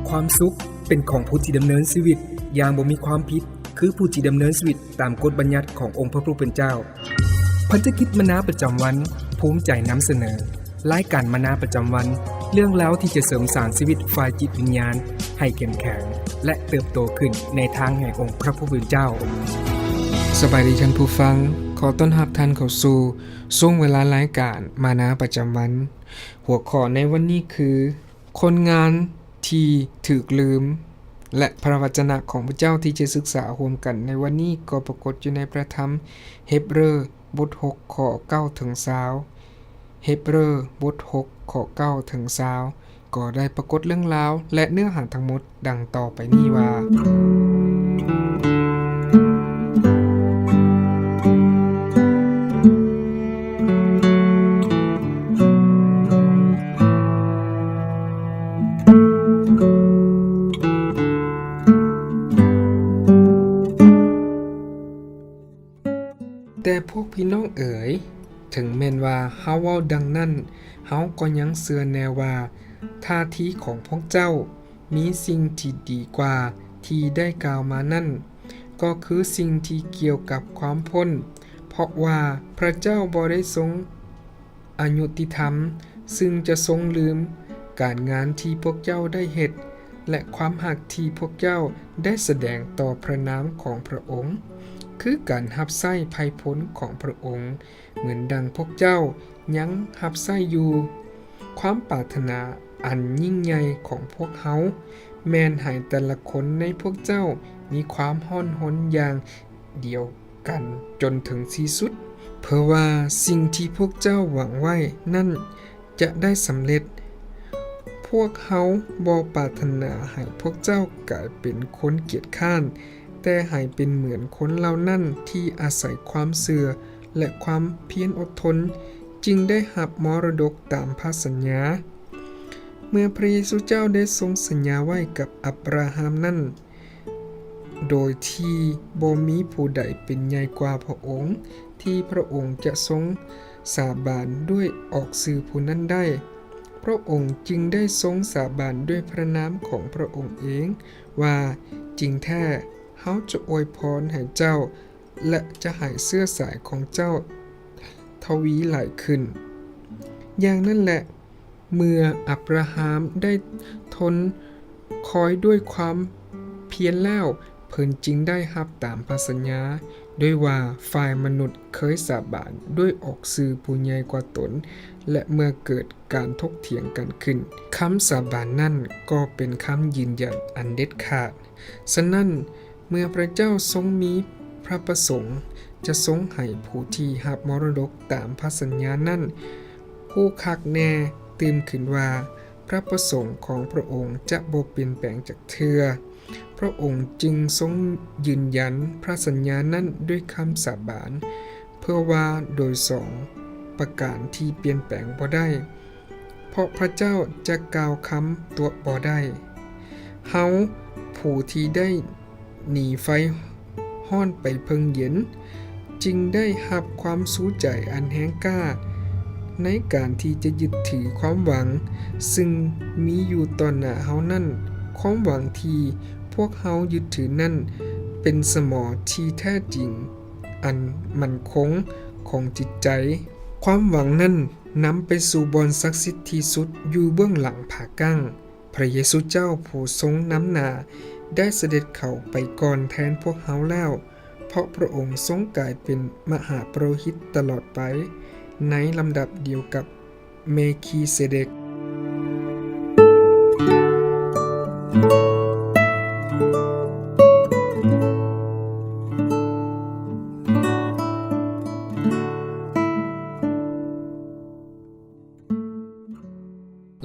ຄວາມສຸກເປັນຂອງຜູ້ທີ່ດຳເນີນຊີວິດຢ່າງບໍ່ມີຄວາມຜິດ, ຄືຜູ້ທີ່ດຳເນີນຊີວິດຕາມກົດບັນຍັດຂອງອົງພະຜູ້ເປັນເຈົ້າ. ພັນທະກິດມານາປະຈຳວັນ ພູມໃຈນຳສະເໜີ ລາຍການມານາປະຈຳວັນ, ເລື່ອງລາວທີ່ຈະເສີມສ້າງຊີວິດຝ່າຍຈິດວິນຍານໃຫ້ເຂັ້ມແຂງ ແລະ ເຕີບໂຕຂຶ້ນໃນທາງແຫ່ງອົງພະຜູ້ເປັນເຈົ້າ. ສະບາຍດີທ່ານຜູ້ຟັງ, ຂໍຕ້ອນຮັບທ່ານເຂົ້າສູ່ຊ່ວງເວລາລາຍການມານາປະຈຳວັນ. ຫົວຂໍ້ໃນວັນນີ້ຄື ຄົນງານທີ່ຖືກລືມ ແລະ ພະວະຈະນະຂອງພະເຈົ້າທີ່ຈະສຶກສາຮ່ວມກັນໃນວັນນີ້ກໍປາກົດຢູ່ໃນພະທຳເຮັບເຣີ ບົດຫົກ ຂໍ້ເກົ້າເຖິງຊາວ. ເຮັບເຣີ ບົດຫົກ ຂໍ້ເກົ້າເຖິງຊາວ ກໍໄດ້ປາກົດເລື່ອງລາວ ແລະ ເນື້ອຫາທັງໝົດ ດັ່ງຕໍ່ໄປນີ້ວ່າ ແຕ່ພວກພີ່ນ້ອງເອີຍ, ເຖິງແມ່ນວ່າເຮົາເວົ້າດັ່ງນັ້ນ, ເຮົາກໍຍັງເຊື່ອແນ່ວ່າທ່າທີຂອງພວກເຈົ້າ ມີສິ່ງທີ່ດີກວ່າທີ່ໄດ້ກ່າວມານັ້ນ, ກໍຄືສິ່ງທີ່ກ່ຽວກັບຄວາມພົ້ນ, ເພາະວ່າພະເຈົ້າບໍ່ໄດ້ຊົງອະຍຸຕິທຳ, ຊຶ່ງຈະຊົງລືມການງານທີ່ພວກເຈົ້າໄດ້ເຮັດ ແລະ ຄວາມຮັກທີ່ພວກເຈົ້າໄດ້ສະແດງຕໍ່ພະນາມຂອງພະອົງ, ຄືການຮັບໃຊ້ໄພພົນຂອງພະອົງ, ເໝືອນດັ່ງພວກເຈົ້າຍັງຮັບໃຊ້ຢູ່. ຄວາມປາດຖະໜາອັນຍິ່ງໃຫຍ່ຂອງພວກເຮົາ ແມ່ນໃຫ້ແຕ່ລະຄົນໃນພວກເຈົ້າມີຄວາມຮ້ອນຮົນຢ່າງດຽວກັນຈົນເຖິງທີ່ສຸດ, ເພື່ອວ່າສິ່ງທີ່ພວກເຈົ້າຫວັງໄວ້ນັ້ນຈະໄດ້ສຳເລັດ. ພວກເຮົາບໍ່ປາດຖະໜາໃຫ້ພວກເຈົ້າກາຍເປັນຄົນກຽດຄ້ານ, ແຕ່ໃຫ້ເປັນເໝືອນຄົນເຫຼົ່ານັ້ນທີ່ອາໄສຄວາມເຊື່ອ ແລະ ຄວາມພຽນອົດທົນ, ຈຶ່ງໄດ້ຮັບມໍລະດົກຕາມພະສັນຍາ ເມື່ອພະເຢຊູເຈົ້າໄດ້ຊົງສັນຍາໄວ້ກັບອັບຣາຮາມນັ້ນ, ໂດຍທີ່ບໍ່ມີຜູ້ໃດເປັນໃຫຍ່ກວ່າພະອົງ, ທີ່ພະອົງຈະຊົງສາບານດ້ວຍອອກຊື່ຜູ້ນັ້ນໄດ້. ພະອົງຈຶ່ງໄດ້ຊົງສາບານດ້ວຍພະນາມຂອງພະອົງເອງວ່າ, ຈິງແທ້, ເຮົາຈະອວຍພອນໃຫ້ເຈົ້າ ແລະ ຈະໃຫ້ເຊື້ອສາຍຂອງເຈົ້າທະວີຫຼາຍຂຶ້ນ. ຢ່າງນັ້ນແຫຼະ, ເມື່ອອັບຣາຮາມໄດ້ທົນຄອຍດ້ວຍຄວາມພຽນແລ້ວ, ເພິ່ນຈຶ່ງໄດ້ຮັບຕາມພະສັນຍາ, ດ້ວຍວ່າຝ່າຍມະນຸດເຄີຍສາບານດ້ວຍອອກຊື່ຜູ້ໃຫຍ່ກວ່າຕົນ, ແລະ ເມື່ອເກີດການຖົກຖຽງກັນຂຶ້ນ, ຄຳສາບານນັ້ນກໍເປັນຄຳຢືນຢັນອັນເດັດຂາດ. ສະນັ້ນ, ເມື່ອພະເຈົ້າຊົງມີພະປະສົງຈະຊົງໃຫ້ຜູ້ທີ່ຮັບມໍລະດົກຕາມພະສັນຍານັ້ນ ຮູ້ຄັກແນ່ຕື່ມຂຶ້ນວ່າ ພະປະສົງຂອງພະອົງຈະບໍ່ປ່ຽນແປງຈັກເທື່ອ. ພະອົງຈຶ່ງຊົງຢືນຢັນພະສັນຍານັ້ນດ້ວຍຄຳສາບານ, ເພື່ອວ່າໂດຍສອງປະການທີ່ປ່ຽນແປງບໍ່ໄດ້. ເພາະພະເຈົ້າຈະກ່າວຄຳຕົວະບໍ່ໄດ້. ເຮົາຜູ້ທີ່ໄດ້ໜີໄຟຮ້ອນໄປເພິ່ງເຢັນ, ຈຶ່ງໄດ້ຮັບຄວາມຊູໃຈອັນແຮງກ້າໃນການທີ່ຈະຍຶດຖືຄວາມຫວັງຊຶ່ງມີຢູ່ຕໍ່ໜ້າເຮົານັ້ນ. ຄວາມຫວັງທີ່ພວກເຮົາຍຶດຖືນັ້ນ ເປັນສະໝໍທີ່ແທ້ຈິງອັນໝັ້ນຄົງຂອງຈິດໃຈ. ຄວາມຫວັງນັ້ນ ນຳໄປສູ່ບ່ອນສັກສິດທີ່ສຸດຢູ່ເບື້ອງຫຼັງຜາກັ້ງ. ພະເຢຊູເຈົ້າຜູ້ຊົງນຳໜ້າໄດ້ສະເດັດເຂົ້າໄປກ່ອນແທນພວກເຮົາແລ້ວ, ເພາະພະອົງຊົງກາຍເປັນມະຫາປະໂລຫິດຕະຫຼອດໄປ ໃນລຳດັບດຽວກັບເມຄີເຊເດັກ.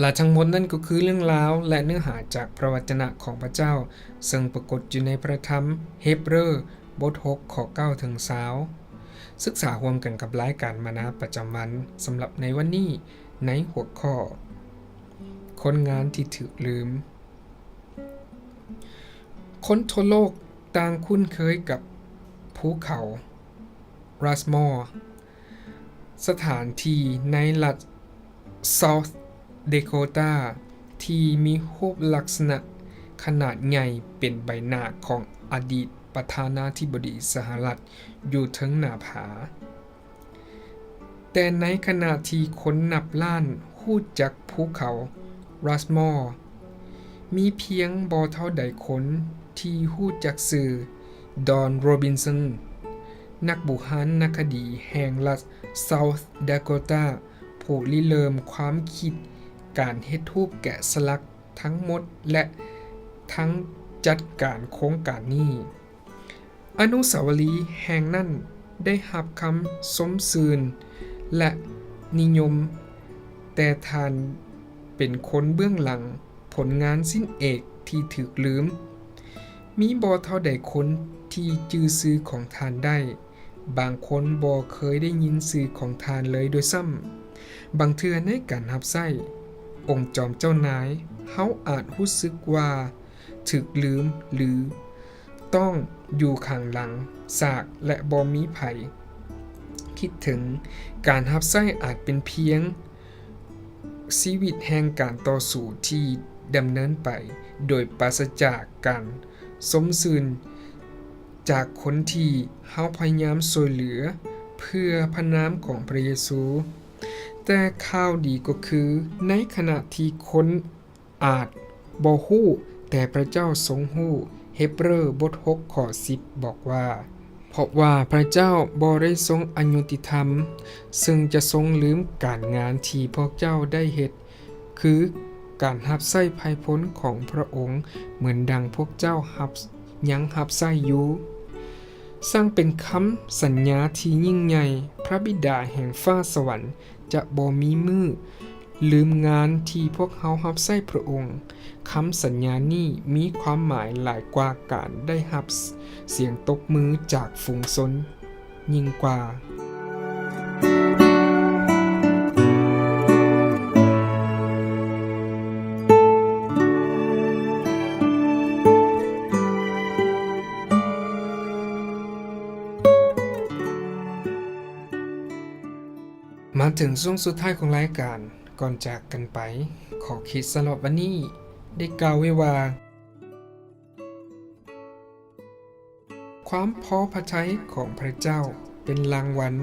ແລະ ທັງໝົດນັ້ນກໍຄືເລື່ອງລາວ ແລະ ເນື້ອຫາຈາກພະວະຈະນະຂອງພະເຈົ້າ, ເຊິ່ງປາກົດຢູ່ໃນພະທຳເຮັບເຣີ ບົດຫົກ ຂໍ້ເກົ້າເຖິງຊາວ. ສຶກສາຮ່ວມກັນກັບລາຍການມານາປະຈຳວັນ ສຳລັບໃນວັນນີ້ ໃນຫົວຂໍ້ ຄົນງານທີ່ຖືກລືມ. ຄົນທົ່ວໂລກຕ່າງຄຸ້ນເຄີຍກັບພູເຂົາຣັສມໍ ສະຖານທີ່ໃນລັດ South Dakota ທີ່ມີຮູບລັກສະນະ ຂະໜາດໃຫຍ່ເປັນໃບໜ້າຂອງອະດີດປະທານາທິບໍດີສະຫະລັດຢູ່ເທິງໜ້າຜາ. ແຕ່ໃນຂະນະທີ່ຄົນນັບລ້ານຮູ້ຈັກພູເຂົາຣັສມໍ ມີພຽງບໍ່ເທົ່າໃດຄົນທີ່ຮູ້ຈັກຊື່ Don Robinson ນັກບູຮານນະຄະດີແຫ່ງລັດ South Dakota ຜູ້ລິເລີ່ມຄວາມຄິດການເຮັດຮູບແກະສະຫຼັກທັງໝົດ ແລະ ທັງຈັດການໂຄງການນີ້. ອະນຸສາວະລີແຫ່ງນັ້ນໄດ້ຮັບຄຳຊົມຊື່ນ ແລະ ນິຍົມ, ແຕ່ທ່ານເປັນຄົນເບື້ອງຫຼັງຜົນງານສິ້ນເອກທີ່ຖືກລືມ. ມີບໍ່ເທົ່າໃດຄົນທີ່ຈື່ຊື່ຂອງທ່ານໄດ້, ບາງຄົນບໍ່ເຄີຍໄດ້ຍິນຊື່ຂອງທ່ານເລີຍດ້ວຍຊ້ຳ. ບາງເທື່ອໃນການຮັບໃຊ້ອົງຈອມເຈົ້ານາຍ, ເຮົາອາດຮູ້ສຶກວ່າຖືກລືມ ຫຼື ຕ້ອງຢູ່ຂ້າງຫຼັງສາກ ແລະ ບໍ່ມີໃຜຄິດເຖິງ. ການຮັບໃຊ້ອາດເປັນພຽງຊີວິດແຫ່ງການຕໍ່ສູ້ທີ່ດຳເນີນໄປໂດຍປາສະຈາກການຊົມຊື່ນຈາກຄົນທີ່ເຮົາພະຍາຍາມຊ່ວຍເຫຼືອເພື່ອພະນາມຂອງພະເຢຊູ. ແຕ່ຂ່າວດີກໍຄື, ໃນຂະນະທີ່ຄົນ ອາດບໍ່ຮູ້, ແຕ່ພະເຈົ້າຊົງຮູ້. ເຮັບເຣີບົດຫົກ ຂໍ້ສິບ ບອກວ່າ, ເພາະວ່າພະເຈົ້າບໍ່ໄດ້ຊົງອະຍຸຕິທຳ, ເຊິ່ງຈະຊົງລືມການງານທີ່ພວກເຈົ້າໄດ້ເຮັດ, ຄືການຮັບໃຊ້ໄພພົນຂອງພະອົງ, ເໝືອນດັ່ງພວກເຈົ້າຮັບ, ຍັງຮັບໃຊ້ຢູ່. ຊ່າງເປັນຄຳສັນຍາທີ່ຍິ່ງໃຫຍ່, ພະບິດາແຫ່ງຟ້າສະຫວັນຈະບໍ່ມີມື້ ລືມງານທີ່ພວກເຮົາຮັບໃຊ້ພະອົງ. ຄຳສັນຍານີ້ມີຄວາມໝາຍຫຼາຍກວ່າການໄດ້ຮັບສ-, ສຽງຕົບມືຈາກຝູງຊົນ, ຍິ່ງກວ່າ. ມາເຖິງຊ່ວງສຸດທ້າຍຂອງລາຍການ, ກ່ອນຈາກກັນໄປ, ຂໍ້ຄິດສຳລັບວັນນີ້ໄດ້ກ່າວໄວ້ວ່າ, ຄວາມພໍພະໄທຂອງພະເຈົ້າເປັນລາງວັນ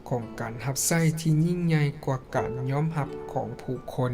ຂອງການຮັບໃຊ້ທີ່ຍິ່ງໃຫຍ່ກວ່າການຍອມຮັບຂອງຜູ້ຄົນ.